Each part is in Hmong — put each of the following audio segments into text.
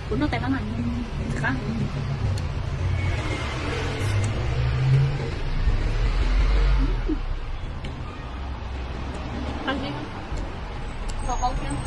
Kuv noj tais mab mas qab. Qab zib, kho qaub thiab.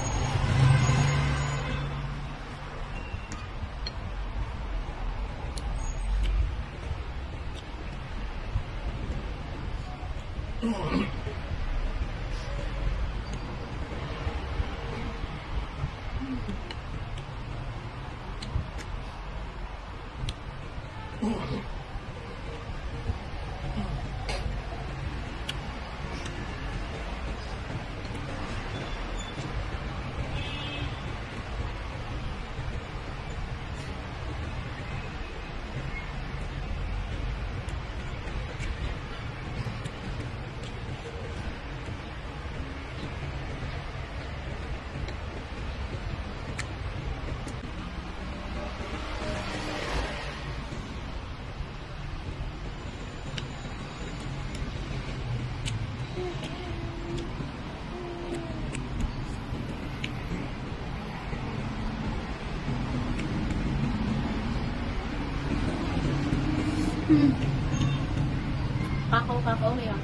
Qab qaub qab qaub li os.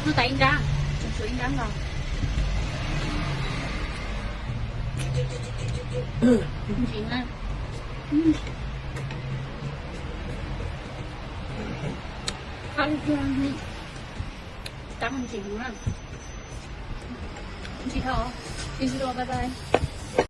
Noj tas ib nrab, tshuav ib nrab nkaus. Ntsim na. Qab tiag, tab ntsim na. Ntsim dhau, ntsim dhau, bye bye.